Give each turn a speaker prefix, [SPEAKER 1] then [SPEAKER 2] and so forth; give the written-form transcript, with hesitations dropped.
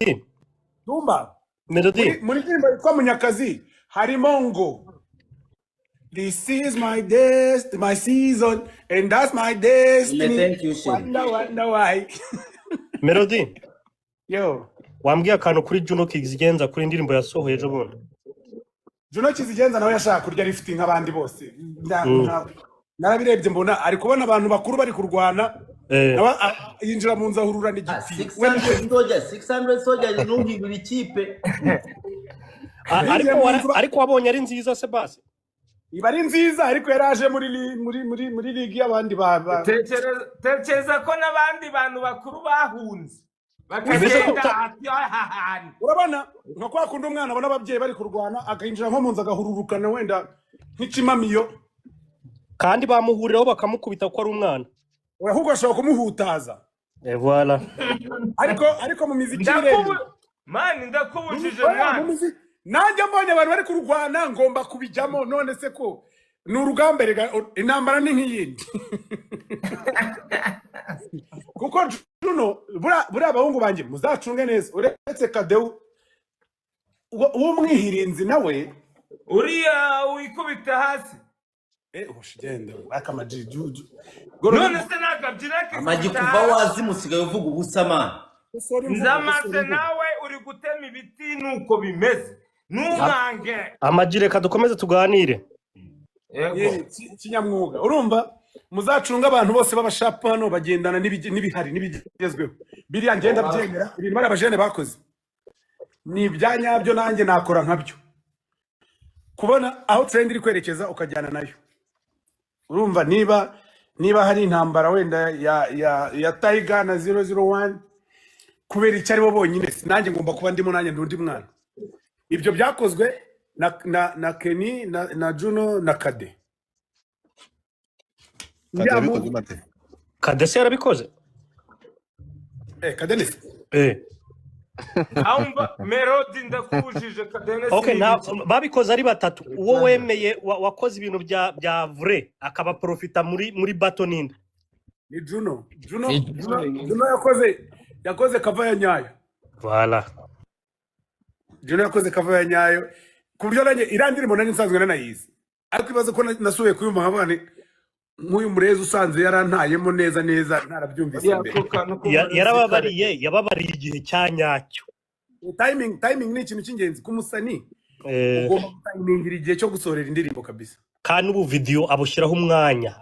[SPEAKER 1] Melody.
[SPEAKER 2] Dumba.
[SPEAKER 1] Melody.
[SPEAKER 2] Muri ndirimbo yitwa Munyakazi harimo ngo "This is my dest my season and that's my destiny."
[SPEAKER 3] Thank you, Sherry.
[SPEAKER 2] Wonder, wonder why.
[SPEAKER 1] Melody.
[SPEAKER 2] Yo.
[SPEAKER 1] Wambwiye akantu kuri Juno Kizigenza, kuri indirimbo yasohoye ejo bundi.
[SPEAKER 2] Juno Kizigenza nawe yashaka kurya lifting nk'abandi bose. Narabirebye mbona ari kubona abantu bakuru bari kurwana, nawe yinjira mu nzu ahururana igiti.
[SPEAKER 3] 600 soldiers, 600 soldiers, ntuhindure ikipe.
[SPEAKER 2] Yinjiye
[SPEAKER 1] Ariko
[SPEAKER 2] mu nzu
[SPEAKER 1] ariko wabonye ari nziza se basi?
[SPEAKER 2] Iba ari nziza, ariko yari aje muri ligi y'abandi ba
[SPEAKER 4] Tekereza ko n'abandi bantu bakuru bahunze
[SPEAKER 1] Mbese ko
[SPEAKER 4] bakagenda aha hantu.
[SPEAKER 2] Urabona nka kwa kundi umwana abona ababyeyi bari kurwana, akinjira nko mu nzu agahururukana wenda nk'ikimamiyo.
[SPEAKER 1] Kandi bamuhuriraho bakamukubita ko ari umwana.
[SPEAKER 2] Ahubwo bashobora kumuhutaza.
[SPEAKER 1] Et voilà.
[SPEAKER 2] Ariko mu miziki irenze
[SPEAKER 4] Mani, ndakubujije.
[SPEAKER 2] Oya, mu
[SPEAKER 4] Mwana.
[SPEAKER 2] nanjye mbonye abantu bari kurwana ngomba kubijyamo. None se ko ni urugamba rega, intambara ni nk'iyindi. Kuko Juno, buriya abahungu banjye muzacunge neza, uretse Kadewu w'umwihirinzi nawe.
[SPEAKER 4] Uriya wikubita hasi?
[SPEAKER 2] Eh, hoshi genda akamaji juju.
[SPEAKER 4] None se nakabyina
[SPEAKER 3] Amagi
[SPEAKER 4] akikubita
[SPEAKER 3] kuva
[SPEAKER 4] hasi?
[SPEAKER 3] wazi musigaye uvuga ubusa, man.
[SPEAKER 4] Nzamaze nawe uri gutema ibiti, nuko bimeze, ntumwange.
[SPEAKER 1] Amagi, reka dukomeze tuganire.
[SPEAKER 4] Yego.
[SPEAKER 2] Kinyamwuga, urumva muzacunga abantu bose b'abashapu hano bagendana n'ibihari n'ibigezweho. Biriya ngenda byemera, ibintu bari abajene bakoze ni ibya nyabyo, nanjye nakora nkabyo. Kubona aho trend iri kwerekeza ukajyana nayo. Urumva niba hari intambara wenda ya Tiger na 001, kubera icyo ari bo bonyine, nanjye ngomba kuba ndimo, nanjye ndi undi mwana. Ibyo byakozwe na Kenny na Juno na Kade.
[SPEAKER 5] Kade yabikoze mate?
[SPEAKER 1] Kadese yarabikoze.
[SPEAKER 2] Eh, Kadenesi.
[SPEAKER 1] Eh.
[SPEAKER 4] Aho Melody, ndakubujije, Kadenesi.
[SPEAKER 1] Okay,
[SPEAKER 4] Ni
[SPEAKER 1] nta
[SPEAKER 4] ibiki?
[SPEAKER 1] Babikoze ari batatu. Uwo wemeye wakoze ibintu bya vrai akaba profita muri bato ninde?
[SPEAKER 2] Ni Juno. Juno.
[SPEAKER 6] Ni
[SPEAKER 2] Juno.
[SPEAKER 6] Juno.
[SPEAKER 2] Juno yakoze cover ya nyayo.
[SPEAKER 1] Voilà.
[SPEAKER 2] Juno yakoze cover ya nyayo ku buryo nanjye iriya ndirimbo nanjye nsanzwe nanayizi, ariko ibaze ko nasubiye kuyumva nkavuga nti nk'uyu murezi usanze yarantayemo neza neza ntarabyumvise
[SPEAKER 4] Uriya
[SPEAKER 2] mbere.
[SPEAKER 4] ko kantu ko muri
[SPEAKER 1] Yarababariye, yababariye igihe cya nyacyo.
[SPEAKER 2] Timing ni ikintu cy'ingenzi ku musani.
[SPEAKER 1] Eh,
[SPEAKER 2] ugomba gutayimingira igihe cyo gusohorera indirimbo kabisa.
[SPEAKER 1] Kandi ubu video abushyiraho umwanya.